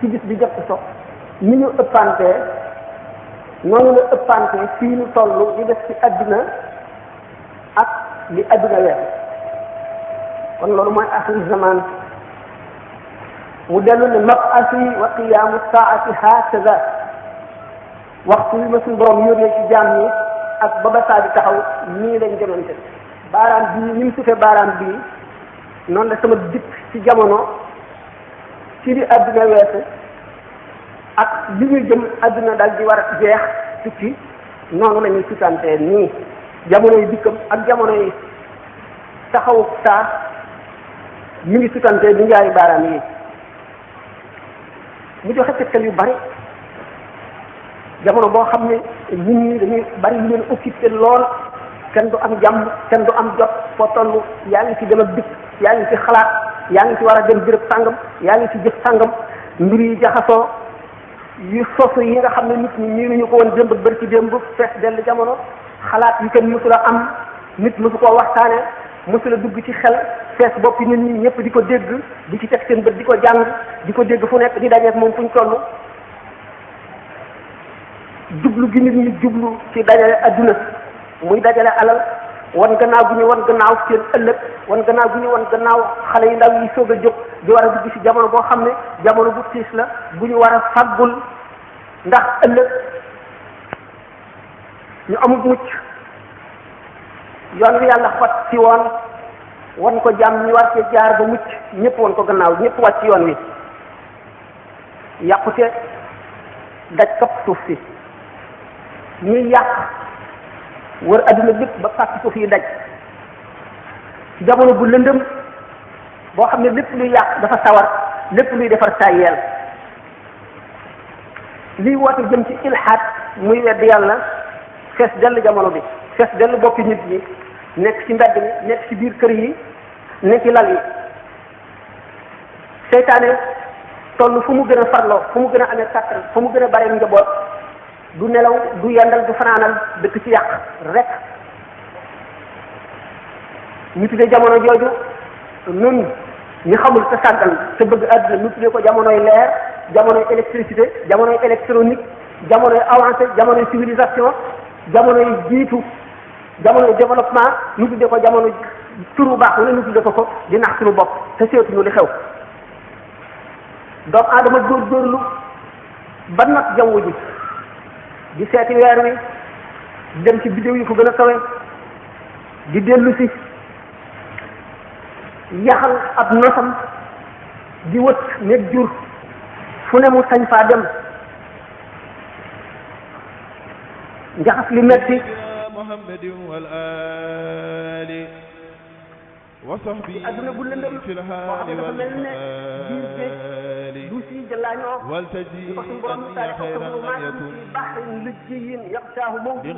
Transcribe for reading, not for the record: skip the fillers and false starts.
ci bis bi jot so ni ñu ëppantee noonu la ëppantee fii ñu toll li def ci àdduna ak li àdduna weer kon loolu mooy axiru zaman mu dellu ne mab'asi wa qiyaamu saa'ati hakaza waxtu wi ma suñu borom yónnee ci jaam ñi ak ba ba saa di taxaw nii lañ jëmante baaraam bii ni mu sutee baaraam bii noonu la sama dikk ci jamono ci li àdduna weesu ak li ñuy jëm àdduna dal di war a jeex tukki noonu la ñuy sutantee nii jamono yi dikkam ak jamono yi taxawu saa ñu ngi sutantee di ñaari baaraam yi mu joxe tegtal yu bari jamono boo xam ne nit ñi dañuy bari lu leen occupé lool kenn du am jàmm kenn du am jot foo toll yaa ngi ci dem ak dikk yaa ngi ci xalaat yaa ngi ci war a dem béréb sàngam yaa ngi ci jëf sàngam mbir yi jaxasoo yu sosu yi nga xam ne nit ñi nii nañu ko woon démb bër ci démb fees dell jamono xalaat yu kenn mësula am nit mësu koo waxtaane mësula dugg ci xel fees boppi nit ñi ñëpp di ko dégg di ci teg seen bët di ko jàng di ko dégg fu nekk di dajeek moom fu ñu toll jublu gi nit ñi jublu ci dajale adduna muy dajale alal wan gannaaw gu ñu wan gannaaw seen ëllëg wan gannaaw gu ñu wan gannaaw xale yu ndaw yi soog a jóg di war a dugg ci jamono boo xam ne jamono bu tiis la bu ñu war a faggul ndax ëllëg ñu amul mucc yoon wi yàlla xot ci woon wan ko jàmm ñu war cee jaar ba mucc ñëpp wan ko gannaaw ñëpp wàcc yoon wi yàqute daj kapp suuf si ñuy yàq wër adduna bépp ba fàkk ko fii daj ci jamono bu lëndëm boo xam ne lépp luy yàq dafa sawar lépp luy defar tayeel liy woote jëm ci ilhaad muy wedd yàlla fees dell jamono bi fees dell boppi nit ñi nekk ci mbedd mi nekk ci biir kër yi nekk ci lal yi seytaane toll fu mu gën a farloo fu mu gën a amee kàttan fu mu gën a bare njaboot du nelaw du yendal du fanaanal dëkk ci yàq rek ñu tuddee jamono jooju nun ñu xamul te sàggan te bëgg àdduna ñu tuddee ko jamonoy leer jamonoy électricité jamonoy électronique jamonoy avancé jamonoy civilisation jamonoy jiitu jamonoy développement ñu tuddee ko jamono turu baax wala ñu tuddee ko di nax suñu bopp te seetuñu li xew doomu aadama góorgóorlu ba not jaww ji di seeti weer wi dem ci bidéo yi fu gën a kawe di dellu si yaxal ab nosam di wët nekk jur fu ne mu sañ faa dem njaxas li metti adduna bu lëndëm boo xam ne dafa mel ne biir géej du si jëlaañoo di ko suñu borom misaale ko comme maa ci baxrin lujjiyin yaxshaahu mawjun